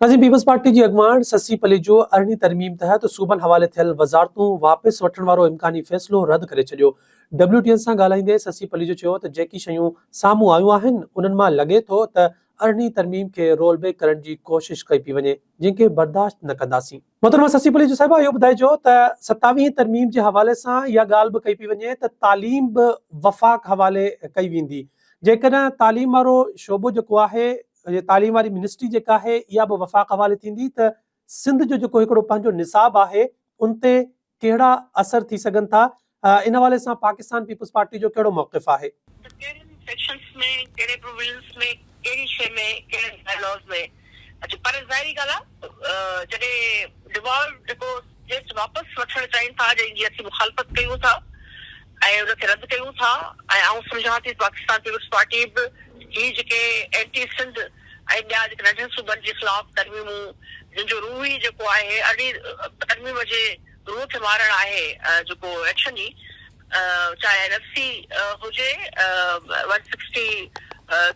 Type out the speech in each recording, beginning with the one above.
ناظرين peoples party جي اڳواڻ سسي پليجو ارڙهين ترميم تحت صوبن حوالي ٿيل وزارتون واپس وٺڻ وارو امڪاني فيصلو رد ڪري ڇڏيو. ڊبليو ٽي اين سان ڳالهائيندي سسي پليجو چيو ته جيڪي شيون سامهون آيون آهن انهن مان لڳي ٿو ته ارڙهين ترميم کي رول بيڪ ڪرڻ جي ڪوشش ڪئي پئي وڃي جنهن کي برداشت نه ڪنداسين. محترمه سسي پليجو صاحبه اهو ٻڌائجو ته ستاويهين ترميم جي حوالي سان اها ڳالهه به ڪئي پئي وڃي ته تعليم به وفاق حوالي ڪئي ويندي جيڪڏهن تعليم وارو شعبو جيڪو آهي جي تعليم واري منسٽري جيڪا آهي اها به وفاق حوالي ٿيندي ته سنڌ جو جيڪو هڪڙو پنهنجو نصاب آهي ان تي ڪهڙا اثر ٿي سگهن ٿا ان حوالي سان پاڪستان پيپلز پارٽي جو ڪهڙو موقف آهي؟ ته ڪهڙن سيڪشنز ۾ ڪهڙي پروويزنس ۾ ڪهڙي شيء ۾ ڪهڙن باء لاز ۾ اچي پر ظاهري ڳالهه آهي جڏهن ڊوالو جيڪو ڪيس واپس وٺڻ چاهين ٿا جنهن جي اسين مخالفت ڪيون ٿا ۽ ان کي رد ڪيون ٿا ۽ آئون سمجهان ٿي پاڪستان پيپلز پارٽي به هي جيڪي اينٽي سنڌ ۽ ٻيا جيڪي ننڍن صوبن جي خلاف ترميمون جن جو روح ئي جيڪو آهي ارڙهين ترميم جي روح کي مارڻ آهي جيڪو ايڪشن ئي چاهي اين ايف سي هجي ون سڪسٽي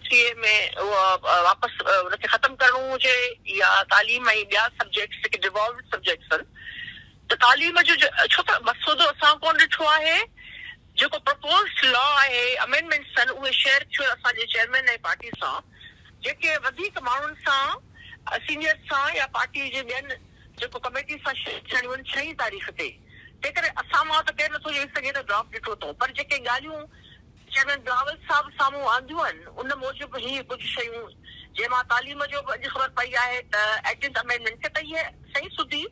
ٿري اي ۾ اهو واپس ان کي ختم ڪرڻو هجي يا تعليم ۽ ٻيا سبجيڪٽس جيڪي ڊوالوڊ سبجيڪٽس آهن ته تعليم جو ڇو ته مسودو اسان ڪونه ڏٺو آهي، جيڪو پروپوزڊ لا آهي، امينڊمينٽس آهن، اهي شيئر ٿيون اسان جي چيئرمين ۽ پارٽي سان، جيڪي وڌيڪ ماڻهن سان، سينيئرز سان يا پارٽي جي ٻين جيڪو ڪميٽي سان شيئر ٿيڻيون آهن ڇهين تاريخ تي، تنهنڪري اسان مان ته ڪير نٿو چئي سگهي ته ڊرافٽ ڏٺو اٿئون، پر جيڪي ڳالهيون چيئرمين بلاول صاحب سامهون آنديون آهن، ان موجب هي ڪجهه شيون جنهن مان تعليم جو به اڄ خبر پئي آهي ته ايٽينٿ امينڊمينٽ کي ته اهي صحيح سڌي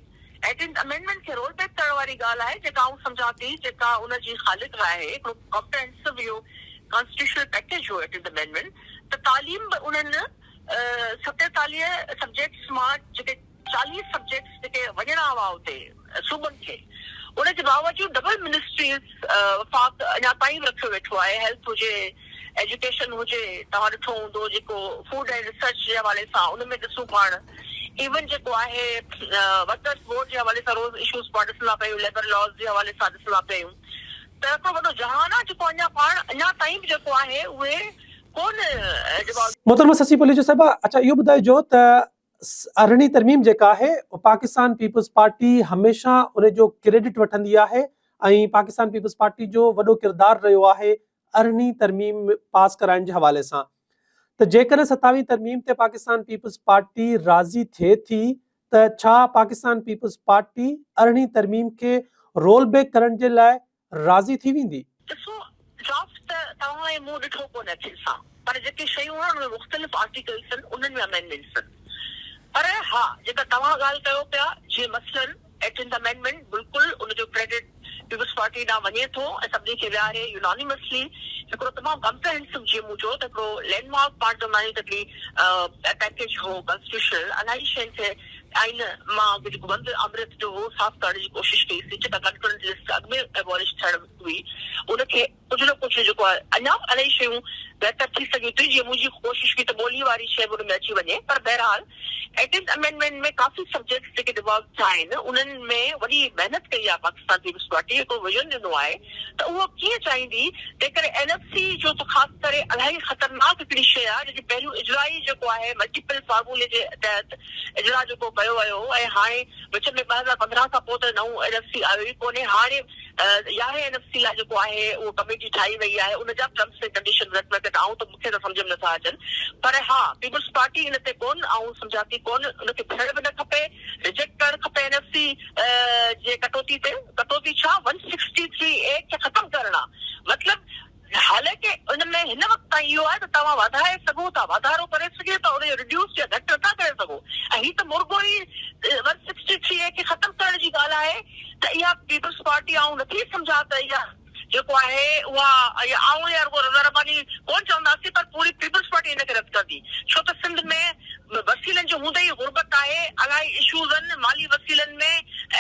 ايٽينٿ امينڊمينٽ کي رول بيڪ ڪرڻ واري ڳالهه آهي جيڪا آئون سمجهان ٿي جيڪا ان جي خالق آهي هڪڙو ڪمپريهنسو اهو ڪانسٽيٽيوشنل پيڪيج هو ايٽينٿ امينڊمينٽ ته تعليم به انهن 47 سبجيڪٽس مان جيڪي 40 سبجيڪٽس جيڪي وڃڻا هئا اتي صوبن کي ان جي باوجود ڊبل منسٽريز وفاق اڃا تائين به رکيو ويٺو آهي هيلٿ هجي ايجوڪيشن هجي توهان ڏٺو هوندو جيڪو فوڊ ۽ ريسرچ جي حوالي سان ان ۾ ڏسون پاڻ ايون جيڪو آهي ورڪرس بورڊ جي حوالي سان روز اشوز پاڻ ڏسندا پيا آهيون ليبر لاز جي حوالي سان ڏسندا پيا آهيون ته هڪڙو وڏو جهان آهي جيڪو اڃا پاڻ اڃا تائين به جيڪو آهي اهي ڪون ڊوالو. محترمه سسي پليجو صاحبه اڇا اهو ٻڌائجو ته ارڙهين ترميم جيڪا آهي پاڪستان پيپلز پارٽي هميشه ان جو ڪريڊٽ وٺندي آهي ۽ پاڪستان پيپلز پارٽي جو وڏو ڪردار رهيو آهي ارڙهين ترميم پاس ڪرائڻ جي حوالي سان ته جيڪڏهن ستاويهين ترميم تي پاڪستان پيپلز پارٽي راضي ٿئي ٿي ته ڇا پاڪستان پيپلز پارٽي ارڙهين ترميم کي رول بيڪ ڪرڻ جي لاء راضي ٿي ويندي؟ ڏسو ڊرافٽ ته توهان ۽ مون ڏٺو ڪونه اکين سان پر جيڪي شيون آهن ان ۾ مختلف آرٽيڪلس آهن انهن ۾ امينڊمينٽس آهن پر ها جيڪا توهان ڳالهه ڪيو پيا جيئن مثلاً ايٽينٿ امينڊمينٽ بلڪل ان جو ڪريڊٽ پيپلز پارٽي ڏانهن وڃي ٿو ۽ سڀني کي ويهاري يونانيمسلي هڪڙو تمام ڪمپريهنسو جيئن مون چيو ته هڪڙو لينڊ مارڪ پاڻ چوندا آهيون ته هڪڙي پيڪيج هو ڪانسٽيٽيوشنل الاهي شين کي آئين مان جيڪو بند آمريت جو هو صاف ڪرڻ جي ڪوشش ڪئي سي جيڪا ڪنڪرنٽ لسٽ اڳ ۾ ابالش ٿيڻ هئي ان کي ڪجهه نه ڪجهه جيڪو آهي اڃا به الاهي شيون بهتر ٿي سگهيون ٿيون جيئن منهنجي ڪوشش هئي ته ٻولي واري شيء به ان ۾ اچي وڃي پر بهرحال ايٽينٿ امينڊمينٽ ۾ ڪافي سبجيڪٽس جيڪي ڊوالو ٿيا آهن انهن ۾ وڏي محنت ڪئي آهي پاڪستان پيپلز پارٽي هڪڙو ويزن ڏنو آهي ته اهو ڪيئن چاهيندي تنهن ڪري اين ايف سي جو ته خاص ڪري الاهي خطرناڪ هڪڙي شيء آهي جنهن جو پهريون اجراء ئي جيڪو آهي ملٽيپل فارمولي جي تحت اجراء جيڪو ڪيو ويو هو ۽ هاڻي وچ ۾ 2015 کان پوء ته نئون اين ايف سي آيو ئي ڪونهي هاڻي يارهين اين ايف سي لاء جيڪو آهي اهو ڪميٽي ٺاهي وئي آهي ان جا به ٽرمس ۽ ڪنڊيشن گهٽ ۾ گهٽ آئون ته مون کي ته سمجهه ۾ نٿا اچن پر ها پيپلز پارٽي ان تي ڪون آئون سمجهان ٿي ڪون ان کي ٿيڻ به نه کپي ريجيڪٽ ڪرڻ کپي اين ايف سي جي ڪٽوتي تي ڪٽوتي ڇا ون سڪسٽي ٿري اي کي ختم ڪرڻ آ مطلب حالانڪه ان ۾ هن وقت تائين اهو آهي ته توهان واڌائي سگهو ٿا، واڌارو ڪري سگهي ٿا، ان جو رڊيوس يا گهٽ نٿا ڪري سگهو ۽ هي ته مرڳو ئي ون سڪسٽي ٿري اي کي ختم ڪرڻ جي ڳالهه آهي ته اها پيپلز پارٽي آئون نٿي سمجهان ته اها جيڪو آهي اها يا آئون يا رڳو رضا رباني ڪونه چونداسين پر پوري پيپلز پارٽي ان کي رد ڪندي ڇو ته سنڌ ۾ وسيلن جي هوندي ئي غربت آهي، الاهي اشوز آهن، مالي وسيلن ۾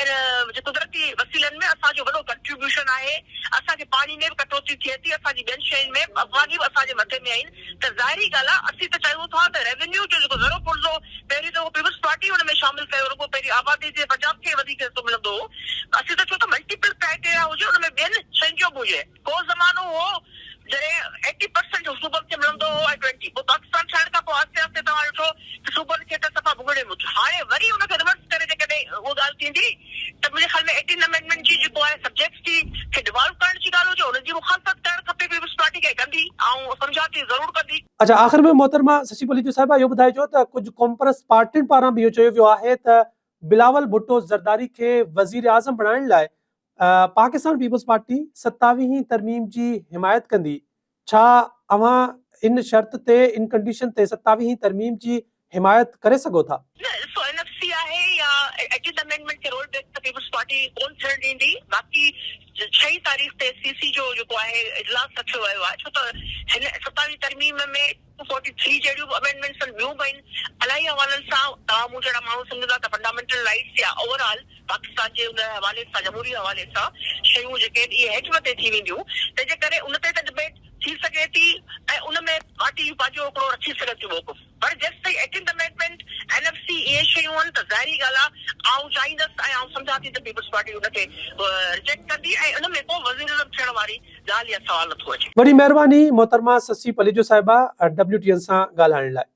۽ قدرتي وسيلن ۾ اسان جو وڏو ڪنٽريبيوشن آهي. اسان کي پاڻي ۾ به ڪٽوتي ٿئي ٿي، اسان جي ٻين شين ۾ به، افغاني به اسان جي مٿي ۾ آهن ته ظاهري ڳالهه آهي اسين ته چاهيون ٿا ته ريونيو جو جيڪو ذرو پرزو پهرين دفعو پيپلز پارٽي ان ۾ شامل ڪيو رڳو پهرين آبادي جي پنجاب کي وڌيڪ حصو ملندو هو اسين ته چئون ته ملٽيپل ڪرائيٽيريا هجي ان ۾ ٻين شين جو به هجي ڪو زمانو هو جڏهن ايٽي پرسنٽ صوبن کي ملندو هو ۽ ٽوئنٽي پوء پاڪستان ٺهڻ کان پوء آهستي آهستي توهان ڏٺو ته صوبن کي ته صفا ڀڳڙي مٺ هاڻي. ٿيندي ته منهنجي خيال ۾ ايٽين امينڊمينٽ جي جيڪو آهي سبجيڪٽس جي کي ڊوالو ڪرڻ جي ڳالهه هجي ان جي مخالفت ڪرڻ کپي پيپلز پارٽي کي ڪندي آئون سمجهان ٿي ضرور ڪندي. اڇا آخر ۾ محترمه سسي پليجو صاحبه اهو ٻڌائجو ته ڪجهه قومپرست پارٽين پاران به اهو چيو ويو آهي ته بلاول ڀٽو زرداري کي وزيراعظم بڻائڻ لاء پاڪستان پيپلز پارٽي ستاويهين ترميم جي حمايت ڪندي، ڇا اوهان ان شرط تي، ان ڪنڊيشن تي ستاويهين ترميم جي حمايت ڪري سگهو ٿا؟ نه ڏسو اين ايف سي آهي يا ايٽينٿ امينڊمينٽ کي رول بيڪ ته پيپلز پارٽي ڪونه ٿيڻ ڏيندي، باقي ڇهين تاريخ تي سي سي جو جيڪو آهي اجلاس رکيو ويو آهي ڇو ته هن ستاويهين ترميم ۾ ٽو فورٽي ٿري جهڙيون به امينڊمينٽس آهن ٻيون به آهن الاهي حوالن سان توهان مون جهڙا ماڻهو سمجهندا ته فنڊامينٽل رائيٽس يا اوور آل پاڪستان جي ان حوالي سان جمهوري حوالي سان شيون جيڪي آهن اهي هيٺ مٿي ٿي وينديون تنهن جي ڪري ان تي ته ڊبيٽ ٿي سگهي ٿي ۽ ان ۾ پارٽي پنهنجو هڪڙو رکي سگهن ٿيون موقف پر جيستائين eighteenth amendment N F C اهي شيون آهن ته ظاهري ڳالهه آهي آئون چاهيندس ۽ آئون سمجهان ٿي ته پيپلز پارٽي ان کي رجيڪٽ ڪندي ۽ ان ۾ ڪو وزيراعظم ٿيڻ واري ڳالهه يا سوال نٿو اچي. وڏي مهرباني محترمه سسي پليجو صاحبه ڊبليو ٽي اين سان ڳالهائڻ لاء.